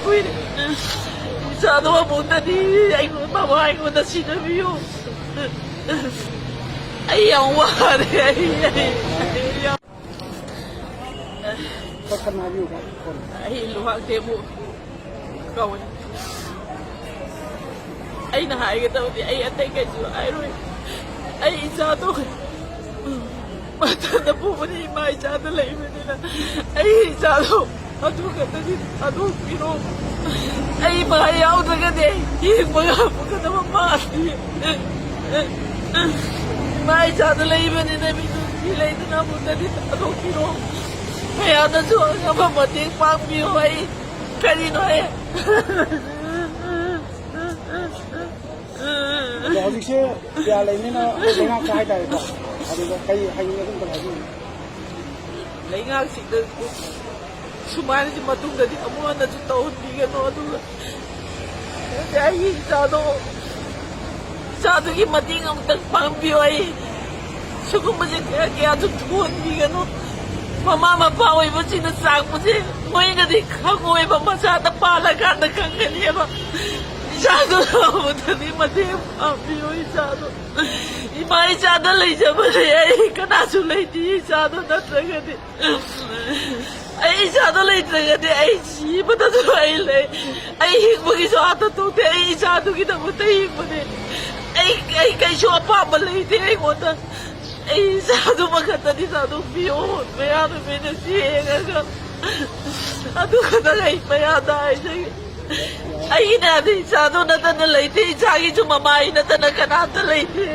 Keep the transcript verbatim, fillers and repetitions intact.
ꯀꯨꯏꯔꯦ꯫ ꯏꯆꯥꯗꯣ ꯑꯃꯨꯛꯇꯗꯤ ꯑꯩꯉꯣꯟꯗ, ꯃꯃꯥ ꯑꯩꯉꯣꯟꯗ ꯁꯤꯟꯅꯕꯤꯌꯨ꯫ ꯑꯩ ꯌꯥꯝ ꯋꯥꯔꯦ꯫ ꯑꯩ, ꯑꯩ, ꯑꯩ ꯌꯥꯝ ꯀꯅꯥ ꯍꯥꯏꯕꯤꯌꯨꯕ? ꯑꯩ ꯂꯨꯍꯥꯛ ꯇꯦꯕꯨ ꯀꯧꯏ꯫ ꯑꯩꯅ ꯍꯥꯏꯒꯗꯕꯗꯤ ꯑꯩ ꯑꯇꯩ ꯀꯩꯁꯨ ꯍꯥꯏꯔꯣꯏ꯫ ꯑꯩ ꯏꯆꯥꯗꯣ ꯃꯊꯟꯇ ꯄꯨꯕꯅꯤ, ꯏꯃꯥ ꯏꯆꯥꯗ ꯂꯩꯕꯅꯤꯅ꯫ ꯑꯩ ꯏꯆꯥꯗꯣ ꯑꯗꯨ ꯈꯛꯇꯗꯤ ꯊꯥꯗꯣꯛꯄꯤꯔꯣ꯫ ꯑꯩ ꯏꯃꯥ ꯌꯥꯎꯗ꯭ꯔꯒꯗꯤ ꯑꯩ ꯌꯦꯡꯕ ꯉꯝꯒꯗꯕ ꯃꯥꯜꯂꯤ꯫ ꯏꯃꯥ ꯏꯆꯥꯗ ꯂꯩꯕꯅꯤꯅ ꯃꯤꯅꯨꯡꯁꯤ ꯂꯩꯗꯅ ꯑꯃꯨꯛꯇꯗꯤ ꯊꯥꯗꯣꯛꯄꯤꯔꯣ꯫ ꯃꯌꯥꯝꯅꯁꯨ ꯑꯉꯝꯕ ꯃꯇꯦꯡ ꯄꯥꯡꯕꯤꯌꯨ꯫ ꯑꯩ ꯀꯔꯤꯅꯣ ꯑꯩ? ꯑꯗꯣ ꯍꯧꯖꯤꯛꯁꯦ ꯀꯌꯥ ꯂꯩꯅꯤꯅ ꯑꯩꯈꯣꯏ ꯂꯩꯉꯥꯛꯇ ꯍꯥꯏꯇꯥꯔꯦꯀꯣ꯫ ꯑꯗꯨꯗ ꯀꯩ ꯍꯥꯏꯅꯤꯡꯉꯤ ꯑꯗꯨꯝ ꯀꯩ ꯍꯥꯏꯕꯤꯅꯤꯡꯉꯤ? ꯂꯩꯉꯥꯛꯁꯤꯡꯗ ꯁꯨꯃꯥꯏꯅꯁꯤ ꯃꯇꯨꯡꯗꯗꯤ ꯑꯃꯨꯛ ꯍꯟꯅꯁꯨ ꯇꯧꯍꯟꯕꯤꯒꯅꯨ꯫ ꯑꯗꯨꯒ ꯑꯩꯒꯤ ꯏꯆꯥꯗꯣ, ꯏꯆꯥꯗꯨꯒꯤ ꯃꯇꯦꯡ ꯑꯃꯨꯛꯇꯪ ꯄꯥꯡꯕꯤꯌꯨ꯫ ꯑꯩ ꯁꯤꯒꯨꯝꯕꯁꯦ ꯀꯌꯥ ꯀꯌꯥꯁꯨ ꯊꯣꯛꯍꯟꯕꯤꯒꯅꯨ꯫ ꯃꯃꯥ ꯃꯄꯥ ꯑꯣꯏꯕꯁꯤꯡꯅ ꯆꯥꯛꯄꯁꯦ ꯃꯣꯏꯅꯗꯤ ꯈꯪꯉꯣꯏꯕ, ꯃꯆꯥꯗ ꯄꯥꯜꯂꯀꯥꯟꯗ ꯈꯪꯒꯅꯦꯕ꯫ ꯏꯆꯥꯗꯣ ꯑꯃꯨꯛꯇꯗꯤ ꯃꯇꯦꯡ ꯄꯥꯡꯕꯤꯌꯨ꯫ ꯏꯆꯥꯗꯣ, ꯏꯃꯥ ꯏꯆꯥꯗ ꯂꯩꯖꯕꯅꯦ꯫ ꯑꯩ ꯀꯅꯥꯁꯨ ꯂꯩꯇꯦ ꯏꯆꯥꯗꯣ ꯅꯠꯇ꯭ꯔꯒꯗꯤ꯫ ꯑꯩ ꯏꯆꯥꯗꯣ ꯂꯩꯇ꯭ꯔꯒꯗꯤ ꯑꯩ ꯁꯤꯕꯗꯁꯨ ꯑꯩ ꯂꯩ꯫ ꯑꯩ ꯍꯤꯡꯕꯒꯤꯁꯨ ꯑꯥ ꯊꯣꯛꯇꯦ꯫ ꯑꯩ ꯏꯆꯥꯗꯨꯒꯤꯗꯃꯛꯇ ꯍꯤꯡꯕꯅꯦ꯫ ꯑꯩ, ꯑꯩ ꯀꯩꯁꯨ ꯑꯄꯥꯝꯕ ꯂꯩꯇꯦ ꯑꯩꯉꯣꯟꯗ꯫ ꯑꯩ ꯏꯆꯥꯗꯨꯃ ꯈꯛꯇꯗꯤ ꯊꯥꯗꯣꯛꯄꯤꯌꯣ꯫ ꯃꯌꯥꯝꯅ ꯃꯤꯅ ꯌꯦꯡꯉꯒ ꯑꯗꯨ ꯈꯛꯇ ꯑꯩ ꯃꯌꯥꯗ ꯍꯥꯏꯖꯒꯦ꯫ ꯑꯩꯒꯤꯅꯦ ꯑꯗꯨ ꯏꯆꯥꯗꯣ ꯅꯠꯇꯅ ꯂꯩꯇꯦ꯫ ꯏꯆꯥꯒꯤꯁꯨ ꯃꯃꯥ ꯑꯩ ꯅꯠꯇꯅ ꯀꯅꯥꯝꯇ ꯂꯩꯇꯦ꯫